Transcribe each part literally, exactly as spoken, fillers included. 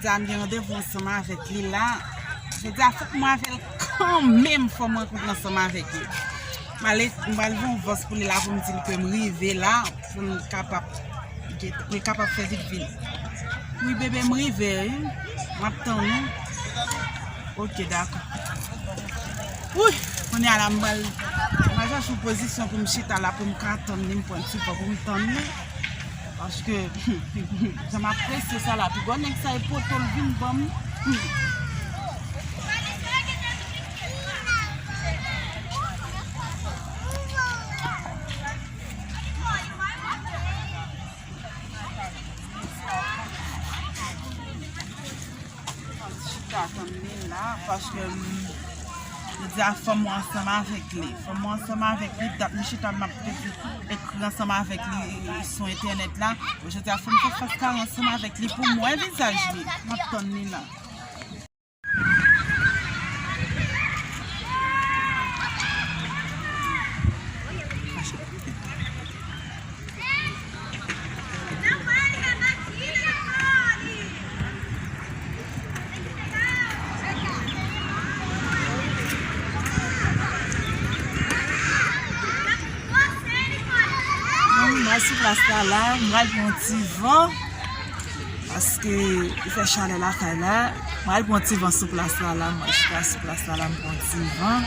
la, m gen randevou ansanm avèk li la. Jodi a, fòk mwen avè l kanmenm, fò mwen rankontre ansanm avèk li. M ale, m pral voye yon vòs pou li la pou m di l ke m rive la, pou l kapab, pou l kapab fè vit vini. Wi, bebe, m rive, wi. M ap tann ou. Ok, dakò. Wi, kounye a la, m pral, m pral chache yon pozisyon pou m chita la, pou m ka tann li, m pran ti van pou m tann li. Paske, jan m apresye sa la, pi gwo nèg sa e poto l vin ban m. Chita tann li la, paske, m, jodi a fò mwen ansanm avèk li. Fò mwen ansanm avèk li, dat m chita m ap pedi ekri ansanm avèk li sou entènèt la. Jodi a fò m fè fas kare ansanm avèk li pou m wè vizaj li. M ap tann li la. Bon, mwen sou plas la la, m pral pran yon ti van. Paske li fè chalè lakay la. Mwen al pran ti van sou plas la la. Mwen chita sou plas la la, m pran ti van.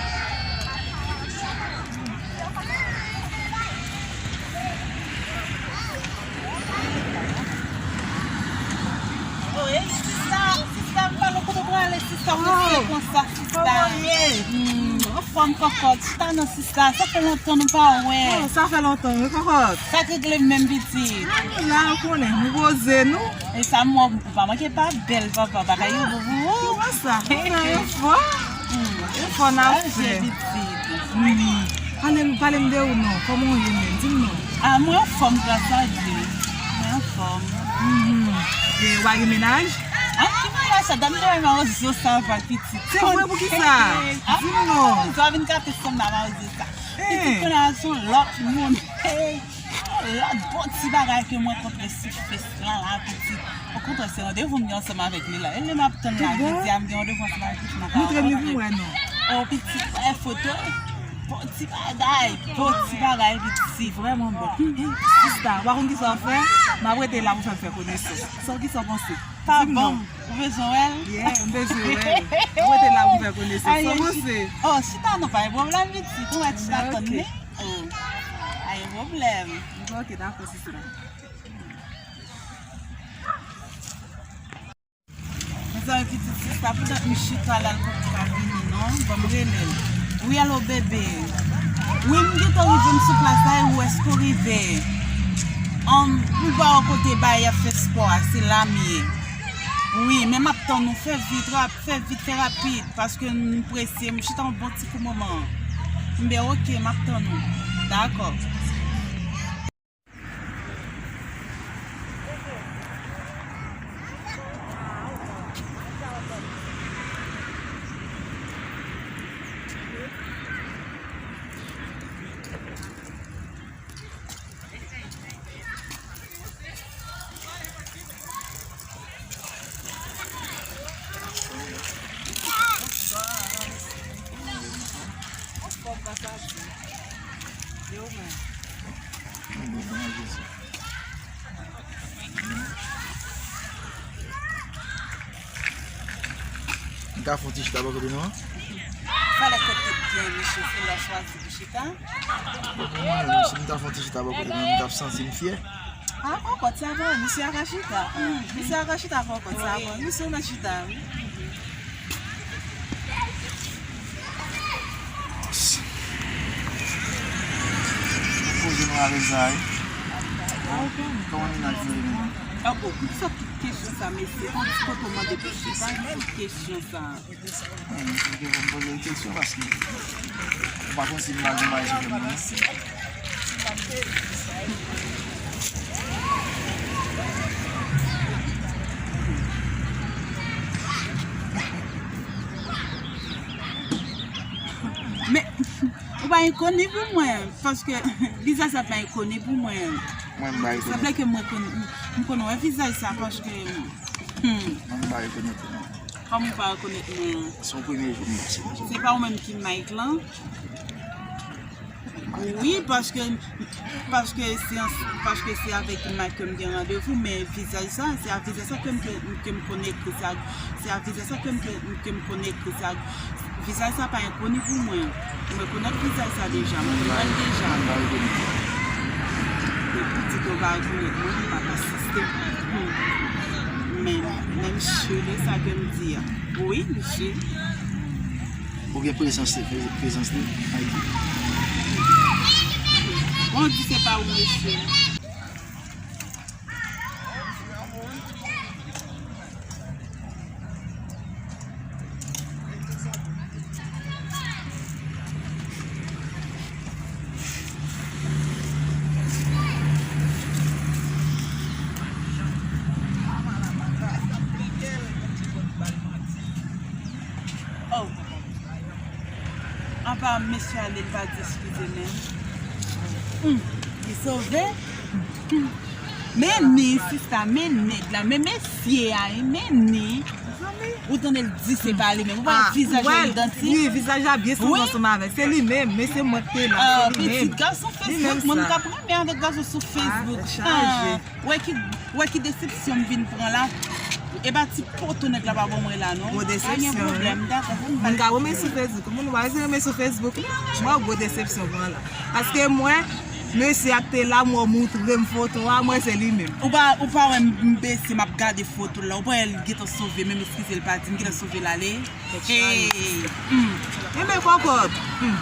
Oye, sista, sista, m pa lè kote w prale, sista, w rete konsa, sista. Kòman w ye? Hmm, anfòm kòkòt, chita non, sista, sa fè lontan nou pa wè. Oh, sa fè lontan, wi, kòkòt. Sa k regle menm pitit? Nou la, ou konnen, nou poze nou. E sa m wè, ou pa manke pa bèl, papa, bagay yo bon pou ou. Kòman sa? Ou fè efò? Hmm. Efò n ap fè. Pitit. Hmm. Pale m, pale m de ou non. Kòman w ye menm? Di m non. Ah, mwen anfòm, gras a Dye. Mwen anfòm. Mhm. E w pa gen mennaj? Ah, ki mennaj sa? Dam de mawozo sa va pitit. Se vre, poukisa? Di m non. Zò vin kape sanm nan mawozo sa. Pitit kounye a se yon lòt moun. Hey. Lòt bon ti bagay ke mwen kontre sou fes lan la, pitit. Okontrè, se randevou m gen ansanm avèk li la. E lè m ap tann la, jodi a m gen randevou ansanm avèk li pou nou ka rankontre. Montre m li pou m wè non. O, pitit, wè foto. Bon ti bagay, bon ti bagay, pitit. Vrèman bèl. Sista, ou pa konn kisa w fè? M ap rete la pou fè m fè konesans. Sa, kisa w panse? Pa bon. Ou bezwen wè l? Yeah, m bezwen wè l. M rete la pou m fè konesans. Sa w panse? Oh, chita non, pa gen pwoblèm, pitit. Ou wè chita tann li. Oh, pa gen pwoblèm. Ok, dakò, sista. Mezanmi, pitit sista, pandan m chita la, l poko ka vini non. Ban m rele l. Wi, alo, bebe. Wi, m gentan rive, m sou plas la, e ou, èske w rive? Ann, m ba w kote bay ap fè spò a, se la m ye. Wi, men m ap tann ou, fè vit, rap-, fè vit, fè rapid, paske m prese, m chita yon bon ti kou moman. M ben, ok, m ap tann ou. Dakò. M ka fè yon ti chita bò kote nou an? Fale kote byen, mesye, se lè w chwazi pou chita. Bon, pou mwen menm, si m ta fè yon ti chita bò kote nou an, m t ap santi m fyè. Ah, kòkòt, sa bon, misye a ka chita. Misye a ka chita, kòkòt, sa bon. Misye nan chita, wi. Poze nou avèk sa, wi. Kòman mennaj nou ye menm? Ah, bon, poukisa tout kesyon sa, mesye? Yon ti kote w mande pou chita, tout kesyon sa. Mwen, mwen te konn poze l kesyon paske ou pa konn si m pa gen bagay sou tèt mwen, non. Men, ou pa enkoni pou mwen, paske vizaj sa pa enkoni pou mwen. Mwen, m pa enkoni. Sanble ke mwen konn, m konn wè vizaj sa, paske Hmm. Mwen pa rekonèt ou non. Kòman ou pa rekonèt mwen? Se yon premye jou m pase nan zòn. Se pa ou menm ki Mike lan? Wi, paske, paske se an, paske se avèk Mike ke m gen randevou, men vizaj sa, se a vizaj sa ke m, ke, ke m konekte, se a, se a vizaj sa ke m, ke, ke m konekte, se a vizaj sa pa enkoni pou mwen. Mwen konèt vizaj sa deja, mwen konèt l deja. Mwen pa rekonèt. Depi w di ke w pa rekonèt mwen, m p ap asiste. Hmm. Men, men misye, de sa ke m di a. Wi, misye. Ou gen prezans li, prezans li, Mikey. Bon, di se pa ou, mesye. Oh. Apa mesye ale, l pa di eskize menm. Hmm, li sove. Hmm. Men ni, sista, men nèg la, men mesye a, wi, men ni. Ou tande l di se pa li menm. Ou wè vizaj la idantik? Wi, vizaj la byen sanble ansanm avè l. Se li menm, men se mwen k te la, se li menm. Pitit gason Facebook, moun k ap renmen avèk gason sou Facebook. Ah, tèt chaje. Wè ki, wè ki desepsyon m vin pran la. E pa ti poto nèg la pa ban mwen la non. Gwo desepsyon, wi. Pa gen pwoblèm, dakò. Moun ka renmen sou Facebook. Moun pa renmen sou Facebook. Mwen gwo desepsyon pran la. Paske mwen, mesye a k te la, mwen moutre m foto a, mwen se li menm. Ou pa, ou pa wè m, m bese, m ap gade foto l la. Ou pa wè l gentan sove, menm eskize l pa di, m gentan sove l ale. Hey. Hmm. E men kòkòt. Hmm.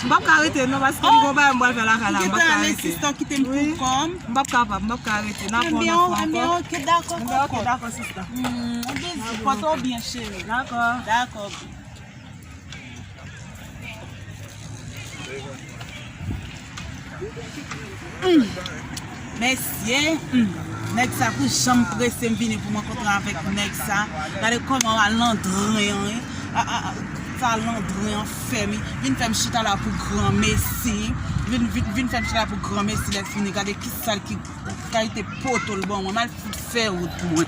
M p ap ka rete non, paske m gon bagay m pral fè lakay la, m p ap ka rete. Sista, w kite m pou kò m. M p ap kapab, m p ap ka rete. N ap pran lòt fwa ankò. Ebyen, ok, dakò, kòkòt. Ebyen, ok, dakò, sista. Hmm, on bezwen. Pòte w byen, cheri. Dakò. Dakò. Hmm. Mesye, hmm. Nèg sa pou janm prese m vini pou m rankontre avèk nèg sa. Gade kòman malandren an, wi. A, a, a, sa malandren an fè m, wi. Vin fè m chita la pou granmesi. Vin, vin, vin fè m chita la pou granmesi lè fini. Gade ki sal, ki kalite poto l ban mwen. M al fout fè wout mwen.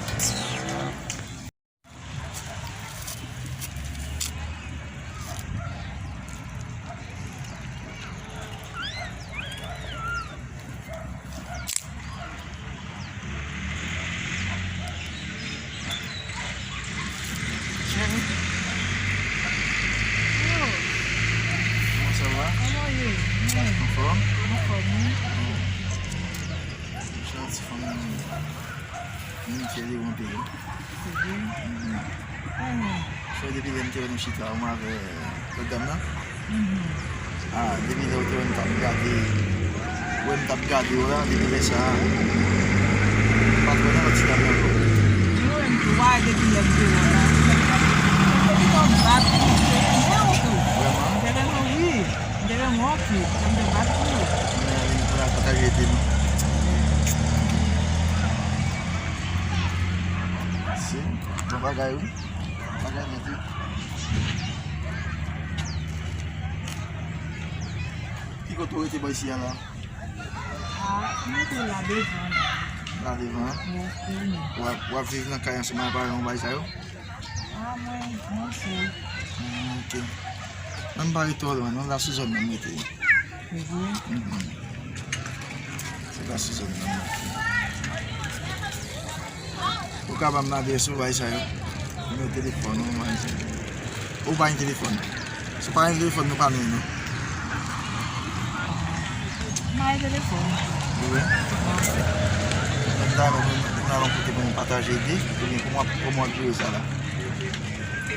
Kòman sa va? Kòman w ye? Anfòm? Anfòm, wi. Sa ti fanm. Mwen te leve yon peyi. Se vre? Mhm. Fò depi lè m te wè nou chita, mwen avè lòt dam nan. Mhm. Ah, depi lè ou te wè m t ap gade, wè m t ap gade w la, depi lè sa a, m pa t wè nan lòt ti dam nan ankò. Mwen menm tou, wè depi lè m te wè w la. Depi lè w bat tou, se renmen w tou. Vrèman? Se renmen w, wi. M te renmen w anpil, m te bat pou ou. Men, vin pou n al pataje ede nou. Si, bon bagay, wi. Bon bagay nèt, wi. Ki kote w rete bò isi a la? Ah, m rete la devan la. La devan, an? Wi, wi. W ap, w ap viv nan kay ansanm ak paran w, bagay sa yo? Ah, mwen, mwen sèl. Hmm, ok. Mwen m pa ret twò lwen, non, la sou zòn nan m rete. Se vre? Mhm. Se la sou zòn nan m rete. Ou ka ban m ladrès ou, bay sa yo. Nimewo telefòn ou, bay sa yo. Ou pa gen telefòn? Si w pa gen telefòn, nou pa lwen, non. M pa gen telefòn. Ou wè? Mwen ta renmen nou, nou al yon kote pou nou pataje ide, oubyen kòman, kòman w ap jere sa la?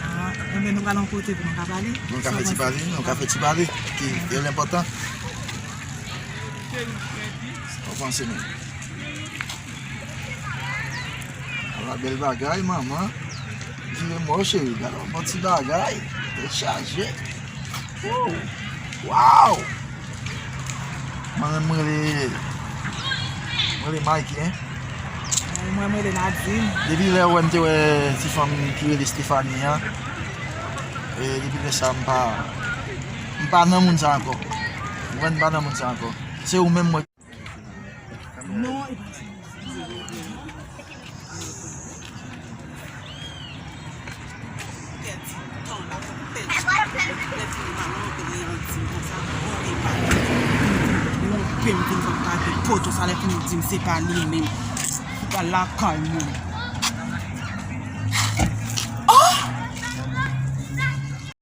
Ah, enben, nou pral yon kote pou nou ka pale. Nou ka fè ti pale, nou ka fè ti pale, ki, ki enpòtan. Ou panse menm? Ala bèl bagay, manman. Vire mò, cheri. Gade yon bon ti bagay. Tèt chaje. Woo! Waw! Mwen menm, mwen rele, mwen rele Mikey, en. Mwen, mwen rele Nadine. Depi lè ou wè m te wè ti fanm ki rele Stephanie an, e depi lè sa a, m pa, m pa nan moun sa ankò. Ou konprann, m pa nan moun sa ankò. Se ou menm mwen. Non, e pa sa. Mwen, Lè fini maman, te gen yon di m konsa, bon, li pa li. Yon pè m vin konn pa de poto sa, lè fini di m se pa li menm. Ou pral lakay mwen.